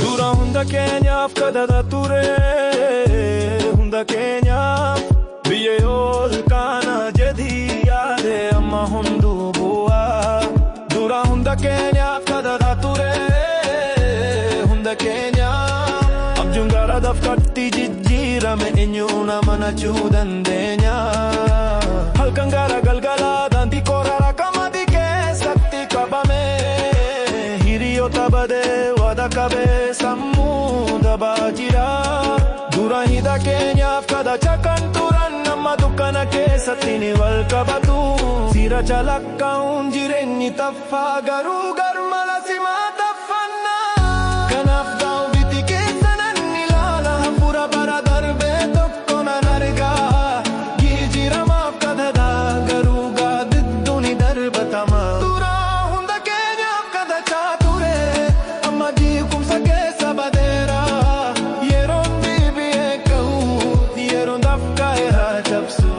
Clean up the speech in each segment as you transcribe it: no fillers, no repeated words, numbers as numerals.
Dura hunda keenyaaf kadhata ture, hunda keenyaaf biyya ol kaana jedhii yaade amma hunduu bu'aa. Dura hunda keenyaaf kadhata ture, hunda keenyaaf abjuun gara dafqatti jijjiirame eenyuun amanachuu dandeenya. Halkan gara galgalaa daandii koraraa qamadii keessatti qabame. Hiriyoota badee wada qabee sammuu dabaa jira. Dura hidha keenyaaf kadhachaa kan turan amma dukkana keessatti ni wal qabatu. Siira calaqqisu jireenyi taffaa garuu garmala simaa taffannaa. Kanaaf daawwitii keessa nan ilaala hafuura bara darbee tokko nan argaa. Jijjiiramaaf kadhadhaa garuu gaaddidduu ni darbatama. Dura hunda keenyaaf kadhachaa ture amma jeequmsa keessa badeera. Yeroon deebi'ee ka'u yeroon dafqa'ee haa cabsu.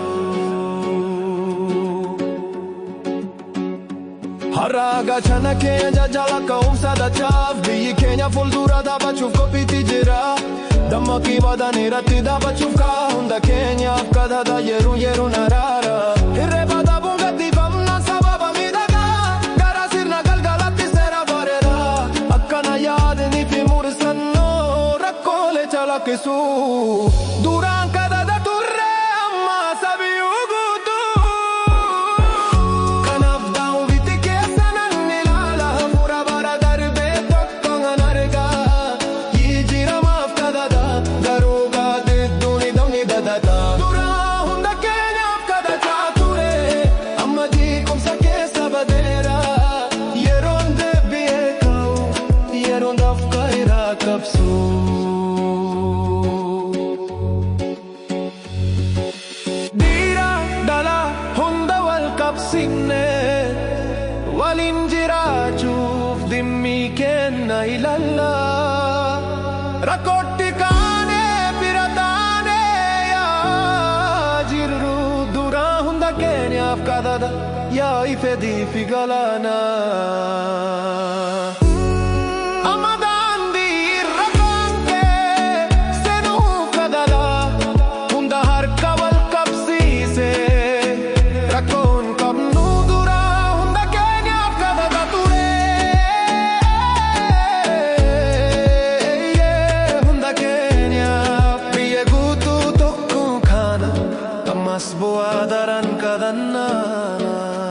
Har'a gaachana keenya jala ka'umsa dachaaf biyyi keenya fuuldura dhaabachuuf qophiitti jira. Dammaqii badan irratti dhaabachuuf kaa hunda keenyaaf kadhata yeroo yeroon araara. Hirreeba dhabuun gaddifamnaan sababa miidhagaa gara sirna galgalatti seera bareeda. Akkana yaadanii fi murteessannoo rakkoolee calaqqisu. Duraan kadhata turre amma sabii guutuu. Kanaaf daawwitii keessa nan ilaala hafuura bara darbee tokko nan argaa. Jijjiiramaaf kadhata garuu gaaddidduun ni dadata. Dura hunda keenyaaf kadhachaa ture amma jeequmsa keessa badeera. Yeroon deebi'ee ka'u yeroon dafqa'ee haa cabsu. Dhiira dhala hunda wal qabsiifne waliin jiraachuuf dhimmi kenna ilaalla. Rakkootti kaanee bira taanee yaa jirru dura hunda keenyaaf kadhata yaa ifedii fi galaana. Amma daandii irra kan ka'e seenuuf kadhata hunda harka wal qabsiise rakkoon qabnu dura hunda keenyaaf kadhata ture. Hunda keenyaaf biyya guutuu tokko kana ammas bu'aa daran kadhannaa.